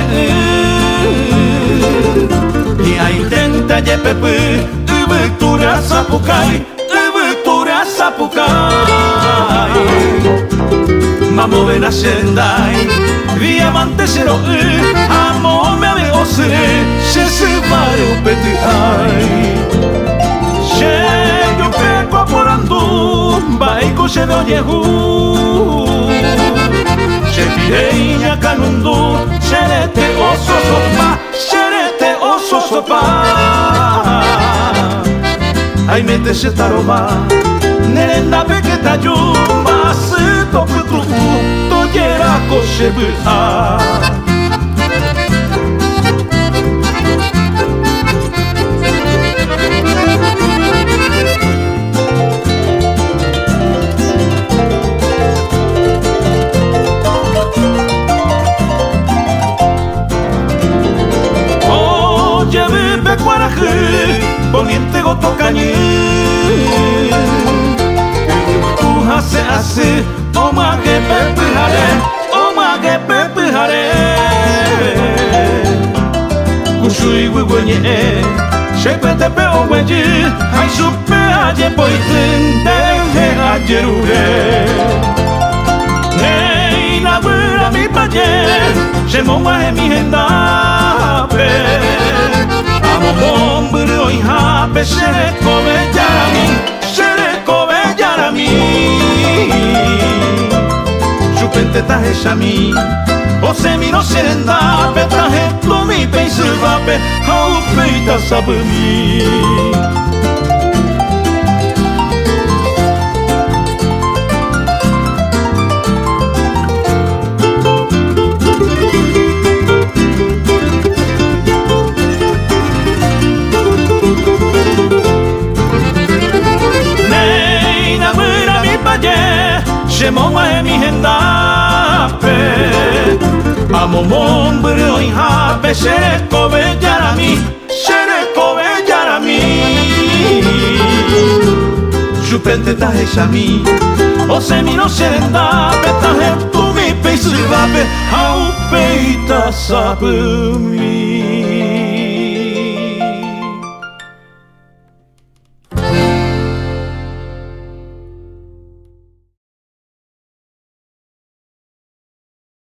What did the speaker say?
kyre'ỹ. Hi'ãiténte ajepepy yvytúre asapukái, yvytúre asapukái. Mamove nachendái, diamante che ro'y, amóme ave osyry che syváre upe ty'ái. Che jupe ko aporandu, mba'éiko chéve ojehu. Che pire iñakãnundu, che rete ososopa, che rete ososopa. Haimete che tarova, ne rendápe che taju, mba'asy topytu'u, tojera ko che vy'a. Ojevy pe kuarahy, poniente gotyo kañy. Yvytu hasẽ asy, omyakẽ pe pyhare, omyakẽ pe pyhare. Kuchu iguygui ñe'ẽ, che pytépe oguejy, ha ichupe ajepoity nderehe ajerure. Néina guyra paje, che mog̃uahẽmi hendápe. Amomombyry oĩhápe che rekove jarami, che rekove jarami. Chupénte tahechami, osẽmirõ che rendápe, tahetũmi pe isyvápe ha upéi tasapymi. Néina guyra paje, che mog̃uahẽmi hendápe. Amomombyry oĩhápe che rekove jarami, che rekove jarami. Chupénte tahechami, osẽmirõ che rendápe, tahetũmi pe isyvápe ha upéi tasapymi.